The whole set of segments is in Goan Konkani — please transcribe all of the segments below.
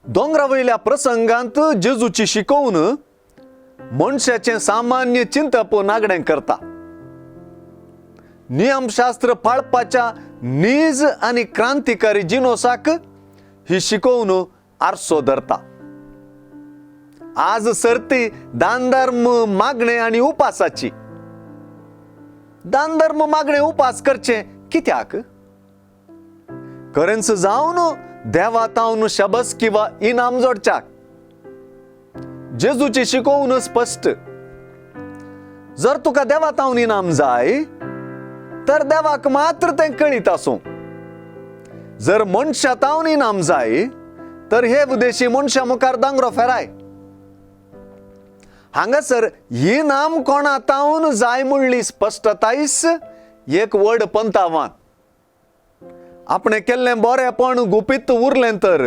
दोंगरा वयल्या प्रसंगांत जेजूची शिकोवन मनशाचें सामान्य चिंतप नागडें करता. नियमशास्त्र पाळपाच्या नीज आनी क्रांतिकारी जिनोसाक ही शिकोवन आरसो धरता. आज सर्ती दानधर्म मागणे आनी उपासाची. दानधर्म मागणे उपास करचे कित्याक? खरेंच जावन देवा तावन शाबासकी वा इनाम जोडच्याक. जेजूची शिकोवन स्पश्ट, जर तुका देवा तावन इनाम जाय तर देवाक मात्र तें कळीत आसूं. जर मनशा तावन इनाम जाय तर हे उदेशी मनशा मुखार दांगरो फेराय. हांगासर इनाम कोणा तावन जाय म्हणली स्पश्टतायस एक व्हड पंतावान. आपणें केल्लें बरेंपण गुपीत उरलें तर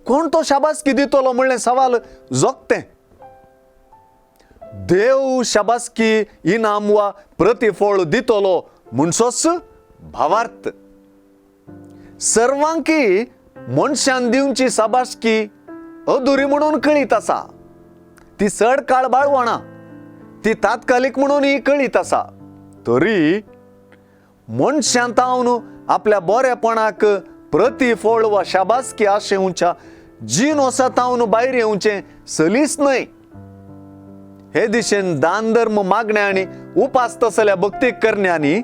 कोण तो शाबासकी दितलो म्हणलें सवाल जोगतें. देव शाबासकी इनाम वा प्रतिफळ दितलो म्हणसोच भावार्थ. सर्वांकी मनशान दिवची शाबासकी अधुरी म्हणून कळीत आसा. ती चड काळ बाळवणा, ती तात्कालीक म्हणून ही कळीत आसा. तरी मनशान तावन आपल्या बरेपणाक प्रतिफळ वा शाबासकी आशेवच्या जिनोसा तावन भायर येवचें सलीस न्हय. हे दिशेन दान धर्म मागण्या आनी उपास तसल्या भक्ती करण्यांनी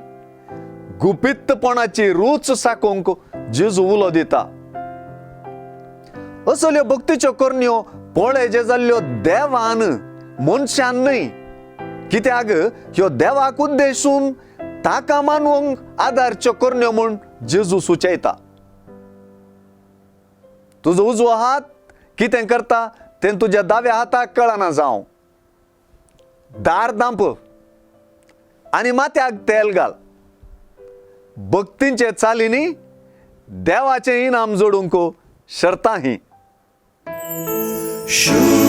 गुपितपणाची रूच साकोवंक जेजू उलो दिता. असल्यो भक्तीच्यो करण्यो पळय जे जाल्ल्यो देवान, मनशान न्हय. कित्याक ह्यो देवाक उद्देशून ताका मानवंक आदारच्यो करण्यो म्हूण जेजू सुचयता. तुजो उजवो हात कितें करता तें तुज्या दाव्या हाताक कळना जावं. दार दांप आनी माथ्याक तेल घाल. भक्तींचे चालींनी देवाचें इनाम जोडूंक शर्तां ही. शुभ